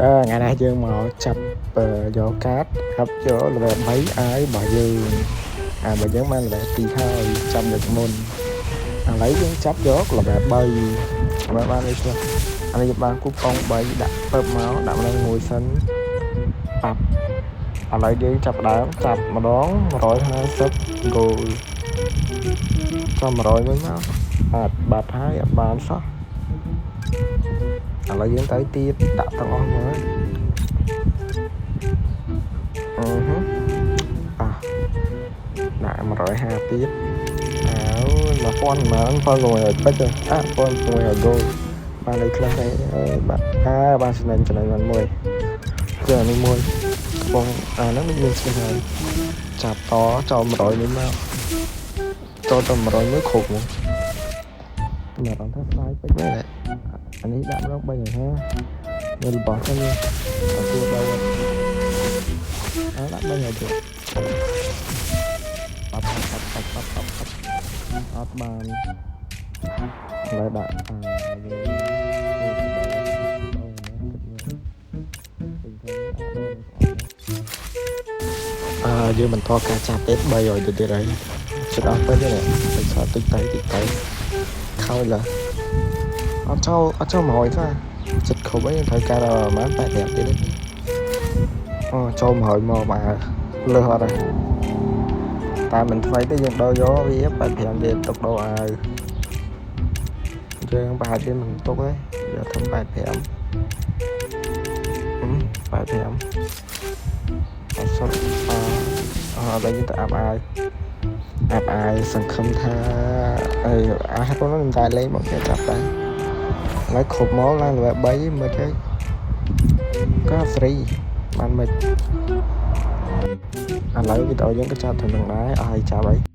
អឺថ្ងៃនេះយើងមកចាប់យកកាត up យក level 3អាវរបស់យើងអាវរបស់យើងបាន level 2ហើយចាប់យកមុនឥឡូវយើងចាប់យក level 3មើលបានអីខ្លះអានេះបានគូប៉ុង3ដាក់ពើបមកដាក់ម្ដងមួយសិនប៉ាប់ឥឡូវយើងចាប់ដើមចាប់ម្ដង150 gold ចាំ100មួយមកអត់បាត់ហើយអត់បានសោះឥឡូវយើងទៅទៀតដាក់ទាំងអស់មកអឺហឺអះដាក់150ទៀតអើ1000ម៉ាន1600ពេជ្រអ่ะ1600 gold បានអីខ្លះដែរបាទអើបានចំណេញចំណេញបានមួយគឺអានេះមួយកំពុងអាហ្នឹងមានស្នេះហើយចាប់តចូល100នេះមកចូលទៅ100មួយគ្រប់មកមានអារម្មណ៍ថាស្ដាយពេកមែនអានេះដាក់ម្ដង350មើលរបស់ទៅនេះអត់គួរដល់អើដាក់300ទៀតបាត់បាត់បាត់បាត់បាត់បាត់អត់បានឥឡូវដាក់អើយើងអឺយើងបន្តការចាប់ទៀត300ទៅទៀតហើយចិត្តអស់ពេជ្រនេះពេជ្រសល់តិចទៅតិចទៅខោចឡាអត់ចូលអត់ចូល100ទេចិត្តគ្រប់ហើយត្រូវការដល់ប្រហែល85ទៀតអូចូល100មកបាទលើសអត់ហើយតែមិនថ្មីទេយើងដូរយកវា85ទៀតទុកដូរអាវយើងប្រហែលជាមិនទុកទេយកធ្វើ85 85អត់សុទ្ធអអឥឡូវយើងទៅ up អាវ up អាវសង្ឃឹមថាអីអាហេតុនោះមិនតែលេងមកគេចាប់ដែរឥឡូវគ្រប់មកឡើង level 3មើលទៅក៏ free បានមិនឥឡូវវីដេអូយើងក៏ចាប់ត្រឹមនឹងដែរអស់ហើយចាប់ហើយ។